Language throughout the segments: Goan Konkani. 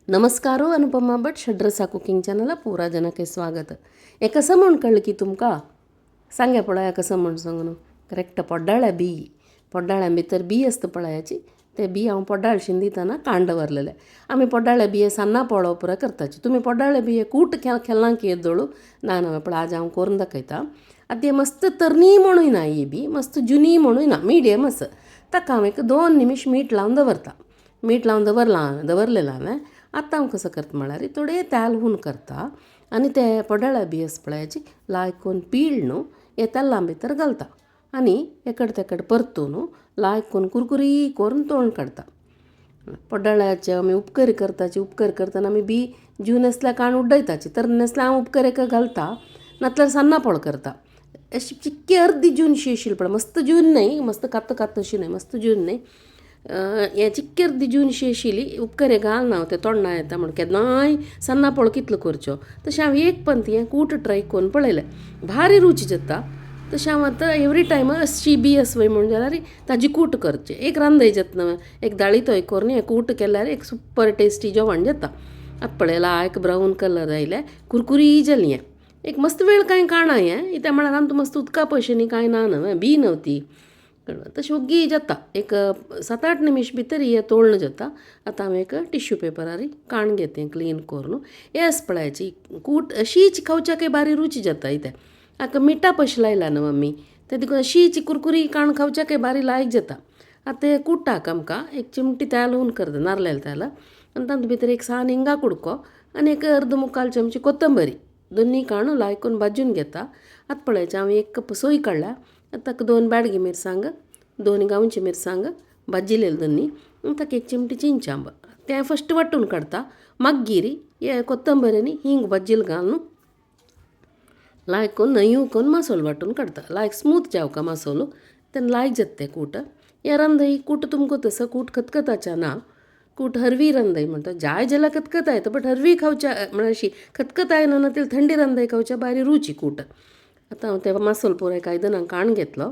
नमस्कार अनुपमा भट षड्रसा कुकिंग चॅनल पुरा जनके स्वागत. हे कसं म्हण कळलं की तुमकां सांगे पळया कसं म्हण सांग न्हू. करेक्ट पोड्डाळ्या बी पोड्डाळ्या भितर बी आसता पळयाची ते बी हांव पोड्डाळ शीन दितना काण दवरलेले. आमी पोड्डाळे बिये सान्नां पोळो पुरा करताची. तुमी पोड्डाळे बिये कूट खेळना की येदोळू ना ना पण आज हांव करून दाखयता. आतां ती मस्त तरणी म्हणूय ना ही बी मस्त जुनी म्हणूय ना मिडियम आसा. ताका हांव एक 2 निमिश मीठ लावन दवरता. मीठ लावन दवरलां दवरलेलें हांवें. आतां हांव कसो करता म्हळ्यार थोडें तेल हून करता आनी ते पोड्डाळ्या बी आसा पळयाची लायक पीळ न्हू हे तेलां भितर घालता आनी एकड तेकड परतून लायक करून कुरकुरी करून तोण काडटा. पोड्डाळ्याचे आमी उपकर करताची. उपकर करतना आमी बी जून आसल्यार काण उड्डयताची तर नासल्यार हांव उपकर एक घालता नातल्यार सान्नां पोळ करता. अशी चिक्की अर्दी जून शी आशिल्ली पळय मस्त जून न्हय मस्त कात कात अशी न्हय मस्त जून न्हय हें चिक्की अर्दी जून शी आशिल्ली उपकरे घालना हांव तें तोंडा येता म्हण केन्नाय सान्नां पोळ कितलो करच्यो. तशें हांव एक पंत हें कूट ट्राय करून पळयलें भारी रूच जाता. तशें हांव आतां एवरी टायम अशी बी आसवय म्हण जाल्यार ताजी कूट करचें. एक रांदय जाता न्हय एक दाळी तोय करून हें कूट केल्यार एक सुपर टेस्टी जेवण जाता. आतां पळय लायक ब्रावन कलर आयले कुरकुरी जाली हें एक मस्त वेळ कांय काणा हें इत्या म्हळ्यार आमकां मस्त उदका पयशे न्ही कांय ना न्हय बी न्हय ती तशें ओग्गी जाता. एक 7-8 निमिश भितर हें तोळण जाता. आतां हांव एक टिश्यू पेपरार काण घेता क्लीन करून. हें आसा पळयाची कूट अशीच खावच्याकय बारी रुची जाता इतें हाका मिठा पयशे लायला न्हू आमी तें देखून अशीच कुरकुरी काण खावच्याकय बारी लायक जाता. आतां हें कुटाक आमकां एक चिमटी तेल हून करता नारलेलें तेल आनी तातूंत भितर एक सान हिंगा कुडको आनी एक अर्द मुखाल चमची कोथंबरी दोन्ही काण लायकून भाजून घेता. आतां पळयाचें हांव 1 कप सोय काडल्या. आतां ताका 2 ब्याडगी मिरसांग 2 गांवची मिरसांग भाजिल्ले दोन्ही ताका एक चिमटी चिंच आंब तें फस्ट वांटून काडटा. मागीर हे कोथंबरी आनी हिंग भाजिल्लें घालून लायक न्हंय करून मासोल वांटून काडटा. लायक स्मूथ जावका मासोलो तेन्ना लायक जाता तें कूट. हे रांदय कूट तुमकां तसो कूट खतखताच्या ना कूट हरवी रांदय म्हणटा जाय जाल्यार खतखताय येता बट हरवी खावच्या म्हळ्यार अशी खतखताय ना ती थंडी रांदय खावच्या बारी रुची कूट. आतां हांव तें मासोल पुराय आयदनां काण घेतलो.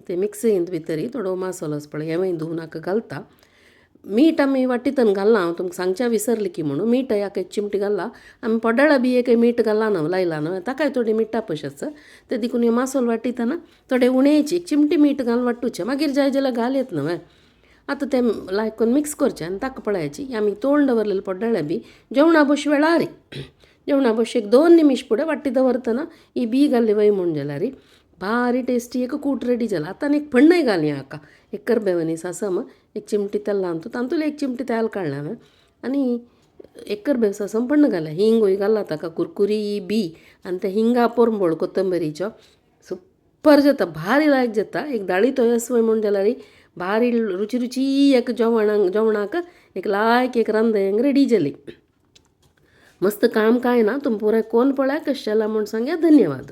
तें मिक्सींत भितर थोडो मासोलो आसा पळय हेंवूय धुवन हाका घालता. मीठ आमी वाटीतन घालना हांव तुमकां सांगच्या विसरलें की म्हणून मीठ हाका एक चिमटी घालला. आमी पोड्डाळा बियेक मीठ घालना न्हू लायला न्हू ताकाय थोडी मिठा पयशे आसा तें देखून हें मासोल वाटितना थोडे उणेची एक चिमटी मीठ घालून वांटूचें मागीर जाय जाल्यार घाल येत न्हू. आतां तें लायक करून मिक्स करचें आनी ताका पळयाची आमी तोण दवरलेले पोड्डाळे बी जेवणा बश वेळार जेवणा बश एक 2 निमिश फुडें वाटी दवरतना ही बी घाल्ली वय म्हूण जाल्यार भारी टेस्टी एक कूट रेडी जाला. आतां आनी एक फण्णय घालया हाका एक करबेव आनी सासम एक चिमटी तेल तातूंत एक चिमटी तेल काडलें हांवें आनी एक करबेव सासम फण्ण घालें हिंगूय घाला ताका कुरकुरी बी आनी तें हिंगा पोरंबळ कोथंबरीचो सुपर जाता भारी लायक जाता. एक दाळी तोय आसवय म्हूण जाल्यार भारी रुची रुची एक जेवणाक जेवणाक एक लायक एक रांदय रेडी जाली. मस्त काम कांय ना तुमी पुराय कोण पळय कशें जालां म्हूण सांगया. धन्यवाद.